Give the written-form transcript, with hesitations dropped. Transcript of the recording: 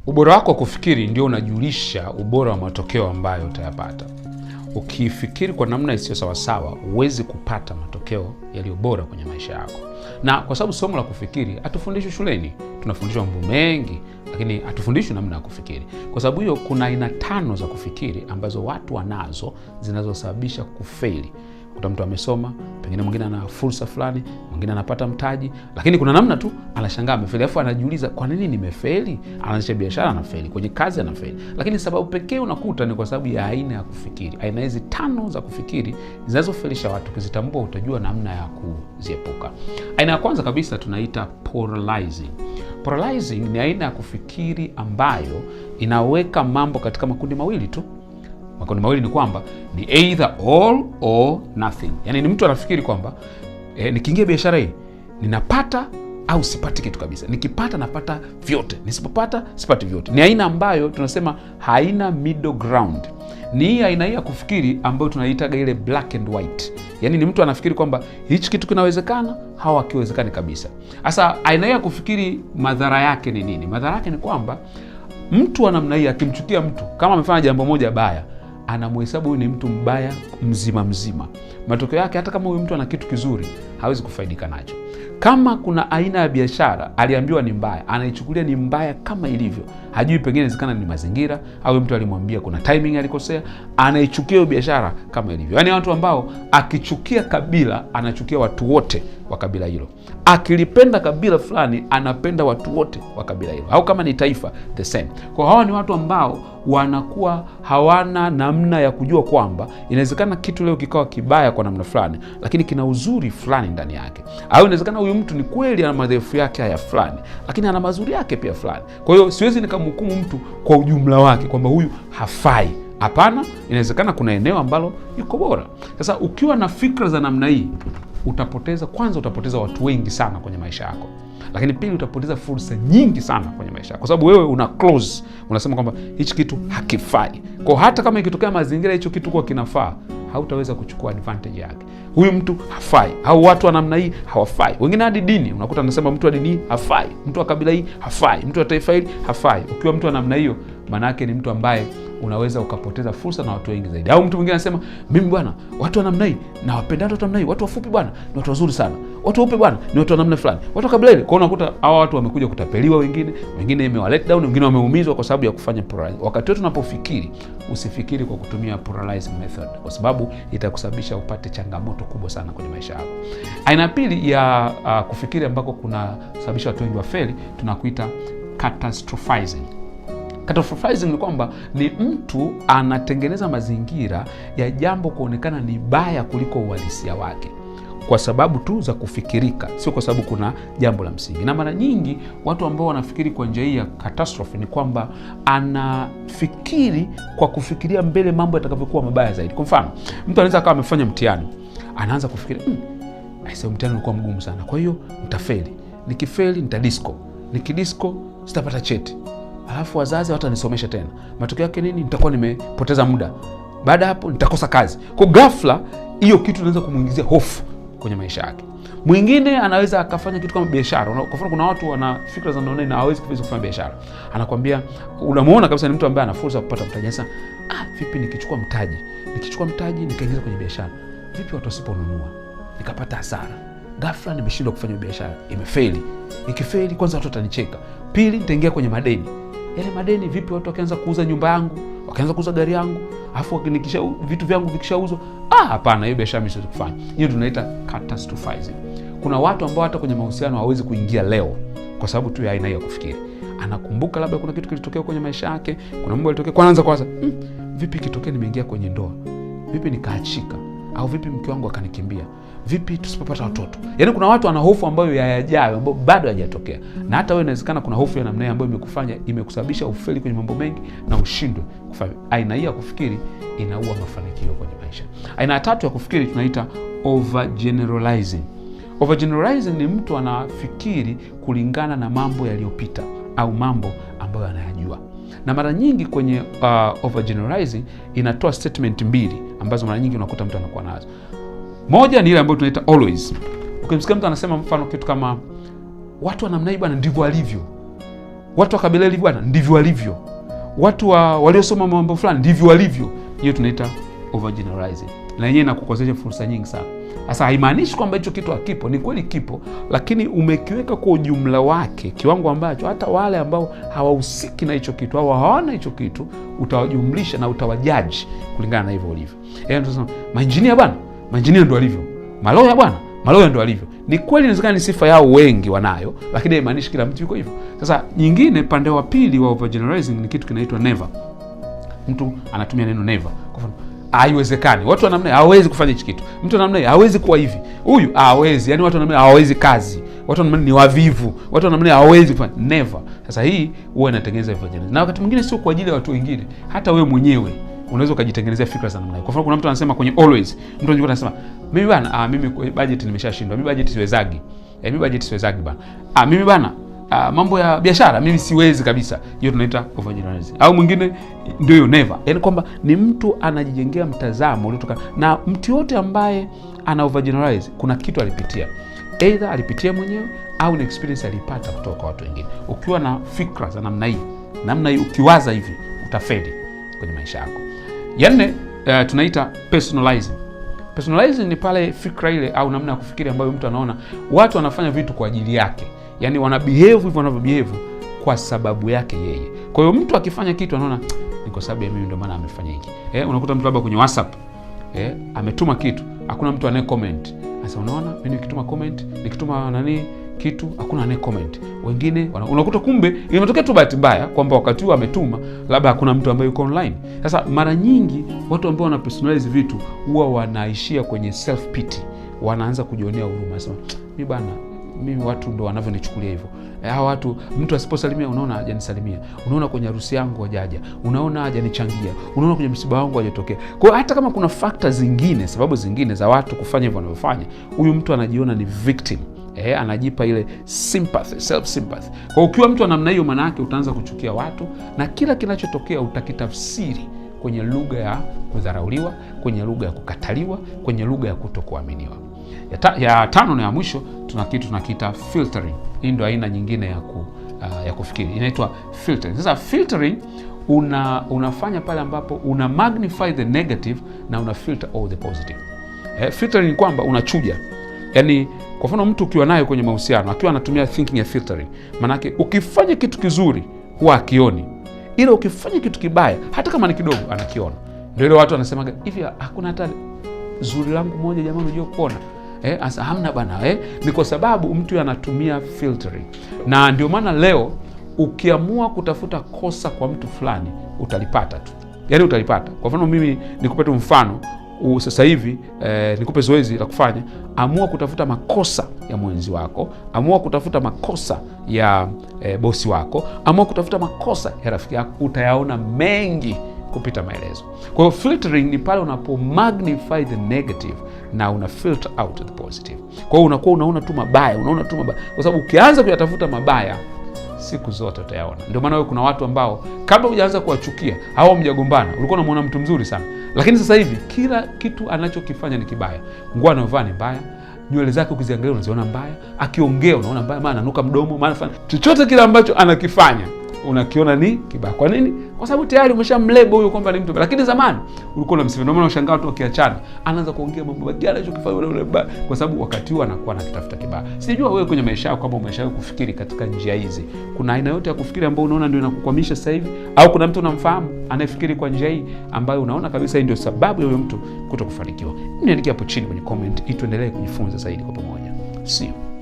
Ubora wako wa kufikiri ndio unajulisha ubora wa matokeo ambayo utayapata. Ukifikiri kwa namna isiyo sawasawa, huwezi kupata matokeo yaliyo bora kwenye maisha yako. Na kwa sababu somo la kufikiri hatufundishwi shuleni, tunafundishwa mambo mengi, lakini hatufundishwi namna ya kufikiri. Kwa sababu hiyo, kuna aina 5 za kufikiri ambazo watu wanazo zinazosababisha kufeli. Kuna mtu amesoma, pengine mwingine ana fursa fulani, mwingine anapata mtaji, lakini kuna namna tu anashangaa amefeli, alafu anajiuliza kwa nini nimefeli? Anaanzisha biashara anafeli, kwenye kazi anafeli. Lakini sababu pekee unakuta ni kwa sababu ya aina ya kufikiri. Aina hizi 5 za kufikiri zinazofelisha watu, ukizitambua utajua namna ya kuziepuka. Aina ya kwanza kabisa tunaita polarizing. Polarizing ni aina ya kufikiri ambayo inaweka mambo katika makundi mawili tu. Makundi mawili ni kwamba ni either all or nothing. Yaani ni mtu anafikiri kwamba nikiingia biashara hii ninapata au sipati kitu kabisa. Nikipata napata vyote, nisipopata sipati vyote. Ni aina ambayo tunasema haina middle ground. Ni hii aina hii ya kufikiri ambayo tunaitaga ile black and white. Yaani ni mtu anafikiri kwamba hichi kitu kinawezekana au hakiwezekani kabisa. Sasa aina hii ya kufikiri madhara yake ni nini? Madhara yake ni kwamba mtu wa namna hii akimchukia mtu kama amefanya jambo moja baya, anamhesabu huyu ni mtu mbaya mzima mzima. Matokeo yake hata kama huyu mtu ana kitu kizuri hawezi kufaidika nacho. Kama kuna aina ya biashara aliambiwa ni mbaya, anaichukulia ni mbaya kama ilivyo. Hajui pengine inawezekana ni mazingira au mtu alimwambia kuna timing alikosea, anaichukia hiyo biashara kama ilivyo. Yaani watu ambao akichukia kabila anachukia watu wote wa kabila hilo. Akilipenda kabila fulani anapenda watu wote wa kabila hilo. Au kama ni taifa the same. Kwa hawa ni watu ambao wanakuwa hawana namna ya kujua kwamba inawezekana kitu leo kikawa kibaya kwa namna fulani, lakini kina uzuri fulani ndani yake. Au inawezekana huyu mtu ni kweli ana madhaifu yake haya fulani, lakini ana mazuri yake pia fulani. Kwa hiyo siwezi nikamhukumu mtu kwa ujumla wake kwamba huyu hafai. Hapana, inawezekana kuna eneo ambalo yuko bora. Sasa ukiwa na fikra za namna hii, utapoteza, kwanza utapoteza watu wengi sana kwenye maisha yako. Lakini pili utapoteza fursa nyingi sana kwenye maisha yako. Kwa sababu wewe una close, unasema kwamba hichi kitu hakifai. Kwa hata kama ikitokea mazingira hicho kitu kuwa kinafaa, hautaweza kuchukua advantage yake. Huyu mtu hafai, au watu wa namna hii hawafai. Wengine hadi dini, unakuta anasema mtu wa dini hii hafai, mtu wa kabila hii hafai, mtu wa taifa hili hafai. Ukiwa mtu wa namna hiyo, maana yake ni mtu ambaye unaweza ukapoteza fursa na watu wengi zaidi. Au mtu mwingine anasema mimi bwana, watu wa namna hii nawapenda, watu wa namna hii, watu wafupi bwana ni watu wazuri sana, watu weupe bwana ni watu wa namna fulani, watu wa kabila hili. Kwa hiyo unakuta hawa watu wamekuja kutapeliwa, wengine imewa let down, wengine wameumizwa kwa sababu ya kufanya polarizing. Wakati wote tunapofikiri, usifikiri kwa kutumia polarizing method, kwa sababu itakusababisha upate changamoto kubwa sana kwenye maisha yako. Aina pili ya kufikiri ambako kunasababisha watu wengi wafeli tunakuita catastrophizing. Catastrophizing ni kwamba ni mtu anatengeneza mazingira ya jambo kuonekana ni baya kuliko uhalisia wake kwa sababu tu za kufikirika, sio kwa sababu kuna jambo la msingi. Na mara nyingi watu ambao wanafikiri kwa njia hii ya catastrophe ni kwamba anafikiri kwa kufikiria mbele mambo yatakavyokuwa mabaya zaidi. Kwa mfano, mtu anaweza akawa amefanya mtihani, anaanza kufikiri, aisee, mtihani ulikuwa mgumu sana, kwa hiyo nitafeli, nikifeli nitadisco, nikidisco sitapata cheti, alafu wazazi hawatanisomesha tena, matokeo yake nini? Nitakuwa nimepoteza muda, baada hapo nitakosa kazi. Kwa ghafla hiyo kitu inaweza kumuingizia hofu kwenye maisha yake. Mwingine anaweza akafanya kitu kama biashara. Kwa mfano kuna watu wana fikra za namna na hawezi kufanya biashara. Anakuambia, unamuona kabisa ni mtu ambaye ana fursa ya kupata mtaji. Sasa, vipi nikichukua mtaji? Nikichukua mtaji nikaingiza kwenye biashara, vipi watu wasiponunua? Nikapata hasara. Ghafla nimeshindwa kufanya biashara, imefeli. Ikifeli kwanza watu watanicheka. Pili nitaingia kwenye madeni. Yale madeni vipi watu wakianza kuuza nyumba yangu, wakianza kuuza gari yangu, alafu nikisha vitu vyangu vikishauzwa, hapana, hiyo biashara mimi siwezi kufanya. Hiyo tunaita catastrophizing. Kuna watu ambao hata kwenye mahusiano hawawezi kuingia leo kwa sababu tu ya aina hiyo ya kufikiri. Anakumbuka labda kuna kitu kilitokea kwenye maisha yake, kuna mambo yalitokea, kwanza kwanza, vipi ikitokea nimeingia kwenye ndoa? Vipi nikaachika? Au vipi mke wangu akanikimbia? Vipi tusipopata watoto? Yaani kuna watu wana hofu ambayo ya yajayo ambayo bado hayajatokea. Na hata wewe inawezekana kuna hofu ya namna hiyo ambayo imekusababisha ufeli kwenye mambo mengi na ushindwe kufanya. Aina hii ya kufikiri inaua mafanikio kwenye maisha. Aina ya tatu ya kufikiri tunaita overgeneralizing. Overgeneralizing ni mtu anafikiri kulingana na mambo yaliyopita au mambo ambayo anayajua. Na mara nyingi kwenye overgeneralizing inatoa statement mbili ambazo mara nyingi unakuta mtu anakuwa nazo. Moja ni ile ambayo tunaita always. Ukimsikia mtu anasema mfano kitu kama watu wa namna hii bwana ndivyo alivyo. Watu wa kabila hili bwana ndivyo walivyo. Watu waliosoma mambo fulani ndivyo walivyo. Hiyo tunaita overgeneralizing. Na yenyewe inakukosesha fursa nyingi sana. Sasa haimaanishi kwamba hicho kitu hakipo, ni kweli kipo, lakini umekiweka kwa ujumla wake kiwango ambacho hata wale ambao hawahusiki na hicho kitu au hawana hicho kitu utawajumlisha na utawajaji kulingana na hivyo ulivyo. Tunasema maengineer bwana, maengineer ndio walivyo. Maloya bwana, maloya ndio walivyo. Ni kweli inawezekana ni sifa yao wengi wanayo, lakini haimaanishi kila mtu yuko hivyo. Sasa nyingine, pande wa pili wa overgeneralizing ni kitu kinaitwa never. Mtu anatumia neno never. Kwa mfano, haiwezekani. Watu wa namna hiyo hawawezi kufanya hichi kitu. Mtu wa namna hiyo hawezi kuwa hivi. Huyu hawezi. Yaani watu wa namna hiyo hawawezi kazi. Watu wa namna hiyo ni wavivu. Watu wa namna hiyo hawawezi kufanya. Never. Sasa hii huwa inatengeneza overgeneralizing. Na wakati mwingine sio kwa ajili ya watu wengine, hata wewe mwenyewe unaweza ukajitengenezea fikra za namna hiyo. Kwa mfano, kuna mtu anasema kwenye always, mtu anajikuta anasema mimi bana, mimi budget nimeshashindwa. Mimi budget siwezagi. Mimi budget siwezagi bana. Mimi bana, mambo ya biashara mimi siwezi kabisa. Hiyo tunaita overgeneralizing. Au mwingine ndio hiyo never. Yaani kwamba ni mtu anajijengea mtazamo uliotoka, na mtu yote ambaye ana overgeneralize kuna kitu alipitia. Either alipitia mwenyewe au ni experience alipata kutoka kwa watu wengine. Ukiwa na fikra za namna hii, ukiwaza hivi utafeli kwenye maisha yako. Ya nne, tunaita personalizing. Personalizing ni pale fikra ile au namna ya kufikiri ambayo mtu anaona watu wanafanya vitu kwa ajili yake. Yaani wana behave hivyo wanavyo behave kwa sababu yake yeye. Kwa hiyo mtu akifanya kitu anaona ni kwa sababu ya mimi ndio maana amefanya hiki. Unakuta mtu labda kwenye WhatsApp ametuma kitu, hakuna mtu anaye comment. Sasa unaona mimi nikituma comment, nikituma nani kitu, hakuna anaye comment. Wengine unakuta kumbe imetokea tu bahati mbaya kwamba wakati huo ametuma labda hakuna mtu ambaye yuko online. Sasa mara nyingi watu ambao wana personalize vitu huwa wanaishia kwenye self pity. Wanaanza kujionea huruma, sema mimi bana, mimi watu ndo wanavyonichukulia hivyo. Hawa watu, mtu asiposalimia unaona hajanisalimia. Unaona kwenye harusi yangu hajaja. Unaona hajanichangia. Unaona kwenye msiba wangu hajatokea. Kwa hiyo hata kama kuna factors zingine, sababu zingine za watu kufanya hivyo wanavyofanya, huyu mtu anajiona ni victim. Anajipa ile sympathy, self sympathy. Kwa hiyo ukiwa mtu wa namna hiyo, maana yake utaanza kuchukia watu na kila kinachotokea utakitafsiri kwenye lugha ya kudharauliwa, kwenye lugha ya kukataliwa, kwenye lugha ya kutokuaminiwa. Ya tano na ya mwisho, tuna kitu tunakiita filtering. Hii ndio aina nyingine ya kufikiri. Inaitwa filtering. Sasa filtering unafanya pale ambapo una magnify the negative na una filter all the positive. Filtering ni kwamba unachuja. Yaani kwa mfano mtu ukiwa naye kwenye mahusiano akiwa anatumia thinking ya filtering, maana yake ukifanya kitu kizuri huwa akioni, ila ukifanya kitu kibaya hata kama ni kidogo anakiona. Ndio ile watu wanasemaga hivi, hakuna hata zuri langu moja jamani unajua kuona. Asa hamna bana. Ni kwa sababu mtu anatumia filtering. Na ndio maana leo ukiamua kutafuta kosa kwa mtu fulani utalipata tu. Yaani utalipata. Kwa mfano mimi nikupe tu mfano, sasa hivi nikupe zoezi la kufanya, amua kutafuta makosa ya mwenzi wako, amua kutafuta makosa ya bosi wako, amua kutafuta makosa ya rafiki yako, utayaona mengi kupita maelezo. Kwa hiyo filtering ni pale unapo magnify the negative na una filter out the positive. Kwa hiyo unakuwa unaona tu mabaya, unaona tu mabaya. Kwa sababu ukianza kuyatafuta mabaya siku zote utayaona. Ndio maana wewe kuna watu ambao kabla hujaanza kuwachukia au mjagombana, ulikuwa unamuona mtu mzuri sana. Lakini sasa hivi kila kitu anachokifanya ni kibaya. Nguo anayovaa ni mbaya, nywele zake ukiziangalia unaziona mbaya, akiongea unaona mbaya, maana ananuka mdomo, maana chochote kile ambacho anakifanya unakiona ni kibaya. Kwa nini? Kwa sababu tayari umeshamlebo huyo kwamba ni mtu. Lakini zamani ulikuwa unamsifia. Ndio maana unashangaa watu wakiachana, anaanza kuongea mambo mabaya anachokifanya yule baba, kwa sababu wakati huo anakuwa anakitafuta kibaya. Sijua wewe kwenye maisha yako kama umeshawahi kufikiri katika njia hizi. Kuna aina yote ya kufikiri ambayo unaona ndio inakukwamisha sasa hivi, au kuna mtu unamfahamu anayefikiri kwa njia hii ambayo unaona kabisa hii ndio sababu ya huyo mtu kutokufanikiwa? Niandikie hapo chini kwenye comment ili tuendelee kujifunza zaidi kwa pamoja. See you.